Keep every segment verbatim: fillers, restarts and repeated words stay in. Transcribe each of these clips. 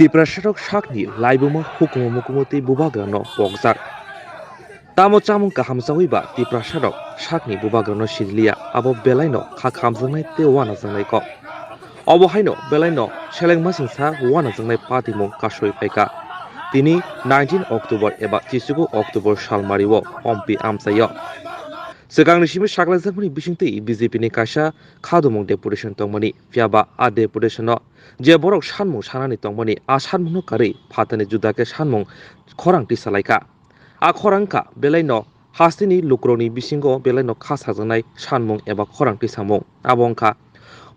Tiprasarok sakni laibuma hukumu mukumu tei bubagrano pokjak. Tamo chamung kaham chawi ba Tiprasarok sakni bubagrano sirilia, abo belaino kha khamjaknai tei uanajaknai kok. Obo haino belaino selengmasingsa uanajaknai patimung kasui phaikha. Tini nineteen October eba chichugo October salmario ompi amchaio. Swkangni simi saklaijakmani bisingtwi B J P ni kaisa khadumung deputation tongmani, phiyaba a deputation-o je borok sanmung sanani tongmani, a sanmungno karwi phatarni juda khe sanmung khorang tisalaikha. A khorang wngkha belaino hasteni lukurokni bisingo belaino kha sajaknai sanmung eba khorang tisamung. Abo wngkha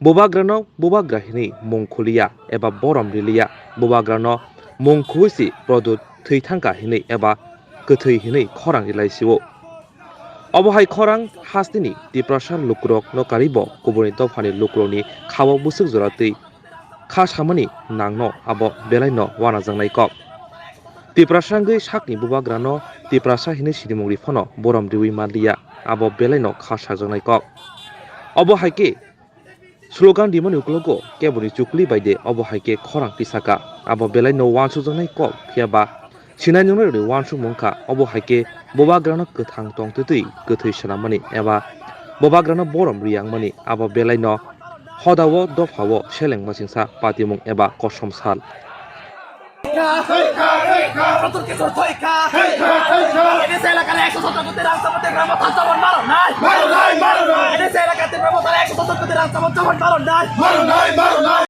bubagrano bubagra hinwi mung khuliya eba borom riliya, bubagrano mung khuwi si prodo thwi thangkha hinwi eba kwthwi hinwi khorang rilai sio. Obo hai khorang hasteni Tiprasa lukurokno karwibo kubuni dophani lukurokni khao bwswk jora twi kha samani nangno abo belaino uanajaknai kok. Tiprasa wngwi sakni bubagrano Tiprasa hinwi sinimung ri phano borom riwi manliya, abo belaino kha sajaknai kok. Obo hai khe slogan rimani ukologo keboni chukli bai de obo hai khe khorang tisaka, abo belaino uansukjaknai kok, phiyaba sinai nungnai rokni uansukmung wngkha, obo hai khe bubagrano kwthang tongtwtwi kwthwi swnammani eba bubagrano borom riyangmani, abo belaino hodao dophao selengmasingsa patimung eba kosom sal. NSA এলাকার একশো সত্তর কোটি রাজসভাতে গ্রাম প্রধান চমন মারো নাই। এনএসএ এলাকাতে গ্রাম প্রধান একশো সত্তর কোটি রাজসভা চমন মারো নাই।